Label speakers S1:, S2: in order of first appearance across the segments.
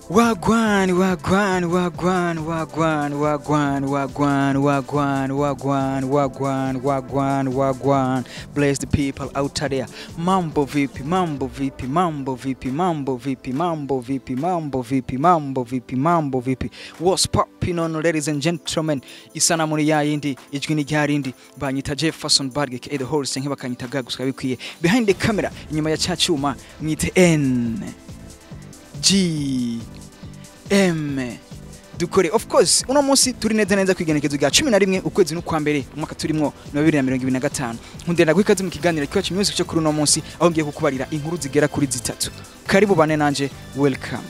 S1: Wagwan, wagwan, wagwan, wagwan, wagwan, wagwan, wagwan, wagwan, wagwan, wagwan, wagwan. Bless the people out there. Mambo vipi, mambo vipi, mambo vipi, mambo vipi, mambo vipi, mambo vipi, mambo vipi, mambo vipi. What's poppin on, ladies and gentlemen? Isanamu ni yayindi, ijwi ni ryarindi. Banyita Jefferson Barge aka the Horse, nk'ibakanyita Gagus bikwiye. Behind the camera, inyuma ya ca cuma, mwite N G M dukore. Of course, uno munsi turi neza neza kwigenekezo rya 11 ukwezi n'ukwa mbere, umwaka turimwo ni 2025. Nkundenda guha ikaze mu kiganiro Kiwacu Music cyo kuri uno munsi, aho ngiye kukubarira inkuru zigera kuri zitatu. Karibu bane nanje, welcome.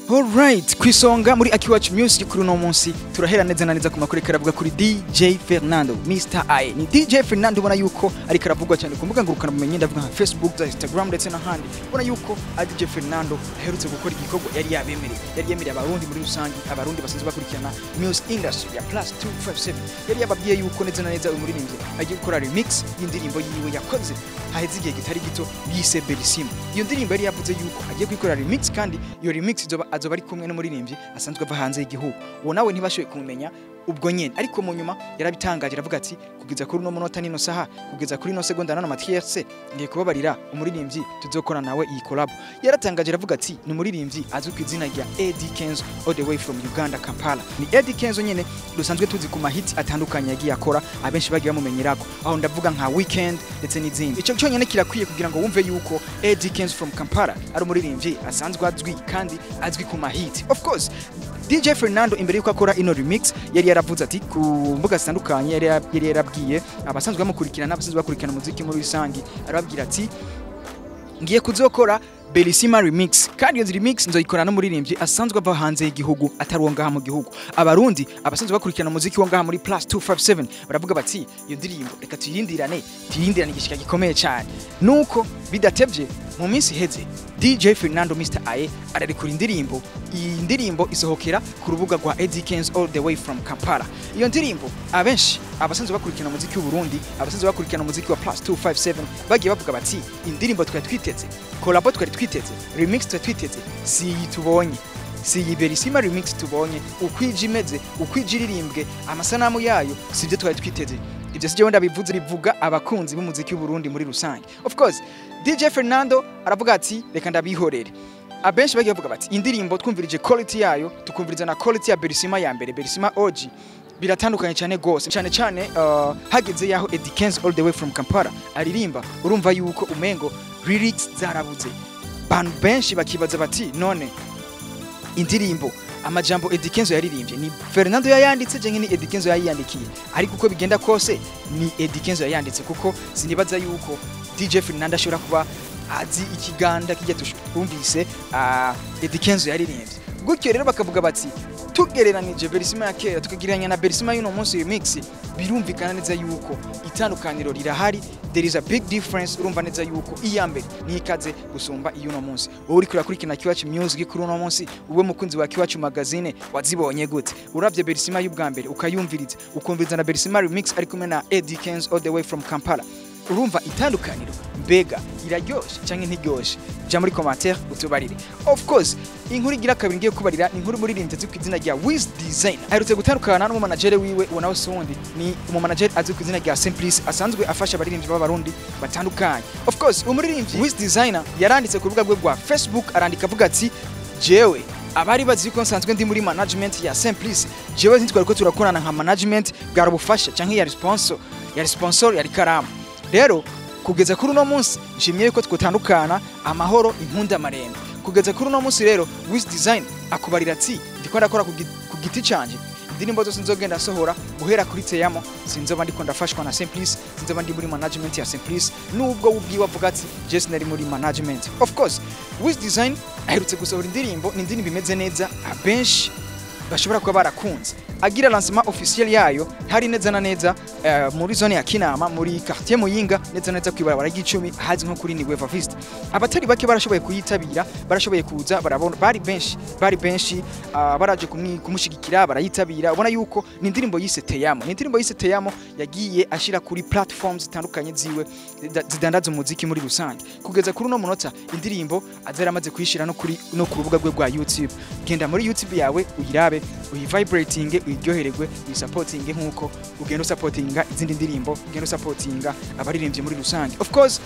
S1: Alright, kwisonga muri Akiwacu Music kuri uno munsi turahera neza na neza ku makuru karavuga kuri DJ Fernando, Mr. I. Ni DJ Fernando ubona yuko ariko aravugwa cyane ku mbuga ngurukana bumenyi, ndavuga nka Facebook, za Instagram ndetse n'ahandi. Ubona yuko ari DJ Fernando aherutse gukora igikorwa yari yabemereye. Yari yemereye abarundi muri rusange, abarundi basanzwe bakurikirana music industry ya plus 257. Yari yababwiye yuko neza na neza uyu muririmbyi agiye gukora remix y'indirimbo yiwe yakoze haheze igihe kitari gito yise Bellissima. Iyo ndirimbo yari yavuze yuko agiye kuyikora remix, kandi iyo remix izoba azoba ari kumwe n'umuririmbyi asanzwe ava hanze y'igihugu. Uwo nawe ntibashoboye kumumenya ubwo nyene, ariko mu nyuma yarabitangaje aravuga ati kugeza kuri uno munota nino saha, kugeza kuri ino segonda nano matierse, ngiye kubabarira umuririmbyi tuzokora nawe iyi collab. Yaratangaje aravuga ati ni umuririmbyi azwi ku izina rya Eddie Kenzo all the way from Uganda, Kampala. Ni Eddie Kenzo nyene dusanzwe tuzi ku mahiti atandukanye yagiye akora, abenshi bagiye bamumenyerako, aho ndavuga nka Weekend ndetse n'izindi. Ico cyonyene kirakwiye kugira ngo wumve yuko Eddie Kenzo from Kampala ari umuririmbyi asanzwe azwi kandi azwi ku mahiti. Of course, DJ Fernando imbere yuko akora ino remix yari yaravuze ati ku mbuga zitandukanye, yari yarabwiye abasanzwe bamukurikirana, abasanzwe bakurikirana umuziki muri rusangi, arababwira ati ngiye kuzokora Bellissima remix, kandi iyo remix nzoyikora n'umuririmbyi asanzwe ava hanze y'igihugu, atari uwo ngaha mu gihugu. Abarundi abasanzwe bakurikirana umuziki wo ngaha muri plus 257 baravuga bati iyo ndirimbo reka tuyirindirane, tuyirindirane igishika gikomeye cyane. Nuko bidatevye mu minsi iheze DJ Fernando Mr. Aye ararekura indirimbo. Iyi ndirimbo isohokera ku rubuga rwa Eddie Kenzo all the way from Kampala. Iyo ndirimbo abenshi abasanzwe bakurikirana umuziki w'u Burundi, abasanzwe bakurikirana umuziki wa plus 257 bagiye bavuga bati indirimbo twari twiteze, collabo twari twiteze, remix twari twiteze, si iyi tubonye, si iyi Bellissima remix tubonye, uko ije imeze, uko ije iririmbwe, amasanamu yayo sibyo twari twiteze. Ibyo sije wenda bivuze, bivuga abakunzi b'umuziki w'u Burundi muri rusange. Of course, DJ Fernando aravuga ati reka ndabihorere. Abenshi bagiye bavuga bati indirimbo twumvirije quality yayo, tukumviriza na quality ya Bellissima ya mbere, Bellissima OG, biratandukanye cyane gose, cyane cyane hageze yaho Eddie Kenzo all the way from Kampala aririmba, urumva yuko umengo lyrics zarabuze. Bantu benshi bakibaza bati none indirimbo amajambo Eddie Kenzo yaririmbye ni Fernando yayanditse canke ni Eddie Kenzo yayiyandikiye? Ariko uko bigenda kose ni Eddie Kenzo yayanditse, kuko sinibaza yuko DJ Fernando ashobora kuba azi ikiganda kijya twumvise Eddie Kenzo yaririmbye. Gutyo rero bakavuga bati tugereranije Bellissima ya kera tukagereranya na Bellissima y'uno munsi remix, birumvikana neza yuko itandukaniro rirahari, there is a big difference. Urumva neza yuko iya mbere nikaze gusumba iy'uno munsi. Wowe uriko urakurikirana Kiwacu Music kuri uno munsi, uwe mukunzi wa Kiwacu Magazine, wazibonye gute? Uravye Bellissima y'ubwa mbere ukayumviriza, ukumviriza na Bellissima remix ari kumwe na Eddie Kenzo all the way from Kampala, urumva itandukaniro mbega iraryoshe canke ntiryoshe? Ja muri commentaire utubarire. Of course, inkuru igira kabiri ngiye kubarira ni inkuru muririmbyi azwi ku izina rya Wiz Design aherutse gutandukana n'umumanagere wiwe. Uwo nawe si uwundi, ni umumanagere azwi ku izina rya Simplice, asanzwe afasha abaririmbyi b'abarundi batandukanye. Of course, umuririmbyi Wiz Designer yaranditse ku rubuga rwe rwa Facebook, arandika avuga ati jewe abari bazi ko nsanzwe ndi muri management ya Simplice, jewe ntitwari ko turakorana nka management, bwari ubufasha canke yari sponsor, yari sponsor yari karamu. Rero kugeza kuri uno munsi nshimye yuko twotandukana amahoro impunda marembe. Kugeza kuri uno munsi rero Wiz Design akubarira ati ndiko ndakora ku giti canje, indirimbo zose nzogenda sohora guhera kuri Teyamo sinzoba ndiko ndafashwa na Simplice, sinzoba ndi muri management ya Simplice, nubwo ubwiwe avuga ati je sinari muri management. Of course, Wiz Design aherutse gusohora indirimbo, ni indirimbo imeze neza abenshi bashobora kuba barakunze. Agira lancement officiel yayo hari neza na neza muri zone ya Kinama, muri quartier Muyinga, neza neza kwibarabara ry'icumi, hazi nko kuri Niweva Vista. Abatari bake barashoboye kuyitabira, barashoboye kuza barabona, bari benshi, bari benshi, baraje kumushigikira, barayitabira. Ubona yuko ni indirimbo yise Teyamo, ni indirimbo yise Teyamo yagiye ashira kuri platforms zitandukanye ziwe zidandaza umuziki muri rusange. Kugeza kuri uno munota indirimbo azaramaze kuyishira no ku rubuga rwe rwa YouTube. Genda muri YouTube yawe uyirabe, uyivibrating, uyiryohererwe, uyisupportinge nkuko ugenda usupportinga izindi ndirimbo, ugenda usupportinga abaririmbyi muri rusange. Of course,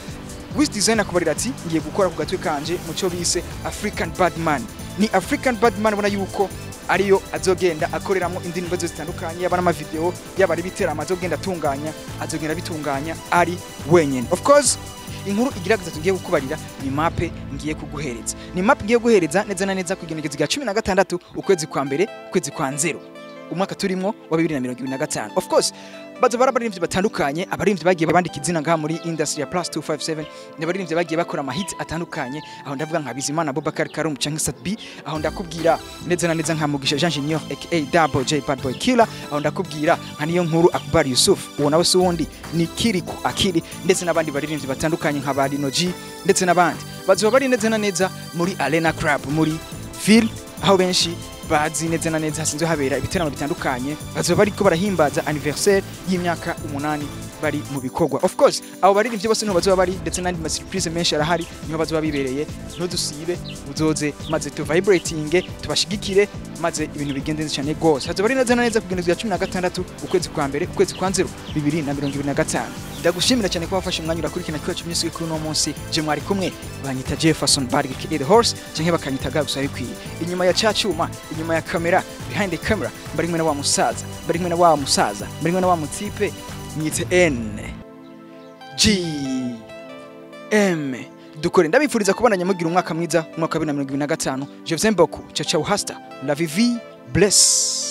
S1: Wiz Designer akubarira ati ngiye gukora ku gatwe kanje mu cyo bise African Badman. Ni African Badman ubona yuko ariyo azogenda akoreramo indirimbo zose zitandukanye, yaba n'amavideo, yaba ari ibiteramo azogenda atunganya, azogenda abitunganya ari wenyene. Of course, inkuru igira gatatu ngiye kukubarira ni mape ngiye kuguhereza, ni mape ngiye guhereza neza na neza ku igenekerezo rya 16 ukwezi kwa mbere, ukwezi kwa nzero, umwaka turimo wa 2025. Of course, baza barabaririmbyi batandukanye, abaririmbyi bagiye bandika izina ngaha muri industry ya Plus 257, ni abaririmbyi bagiye bakora amahit atandukanye. Aho ndavuga nka Bizimana Abubakar Karum canke Sat-B, aho ndakubwira neza na neza nka Mugisha Jean Junior aka Double J Bad Boy Killer, aho ndakubwira nka Niyo Nkuru Akbar Yusuf, uwo nawe si wundi ni Kiriku Akili, ndetse n'abandi baririmbyi batandukanye nka ba Lino G ndetse n'abandi. Bazoba bari neza na neza muri Arena Club muri ville, aho benshi bazi neza na neza hasinzwe habera ibiteramo bitandukanye. Bazoba bariko barahimbaza anniversaire y'imyaka 8 bari mu bikorwa. Of course, abo baririmbyi bose niho bazoba bari, ndetse n'andi ma surprise menshi arahari, niho bazoba bibereye. Ntudusibe, uzoze maze tu vibrating, tubashigikire, maze ibintu bigende neza cyane gose. Hazoba ari neza na neza kugenda ya 16 ukwezi kwa mbere, ukwezi kwa nzero 2025. Ndagushimira cyane ko wafashe umwanya urakurikirana Akiwacu Music kuri uno munsi. Je mwari kumwe banyita Jefferson Barg aka The Horse, canke bakanyita Gagusa bikwiye. Inyuma ya cacuma, inyuma ya kamera, behind the camera, bari kumwe na wa musaza, bari kumwe na wa musaza, bari kumwe na wa mutipe mwite N G M dukore. Ndabifuriza kubandanya mugira umwaka mwiza, umwaka wa 2025. Je vous aime beaucoup. Ciao ciao, hasta la vie, bless.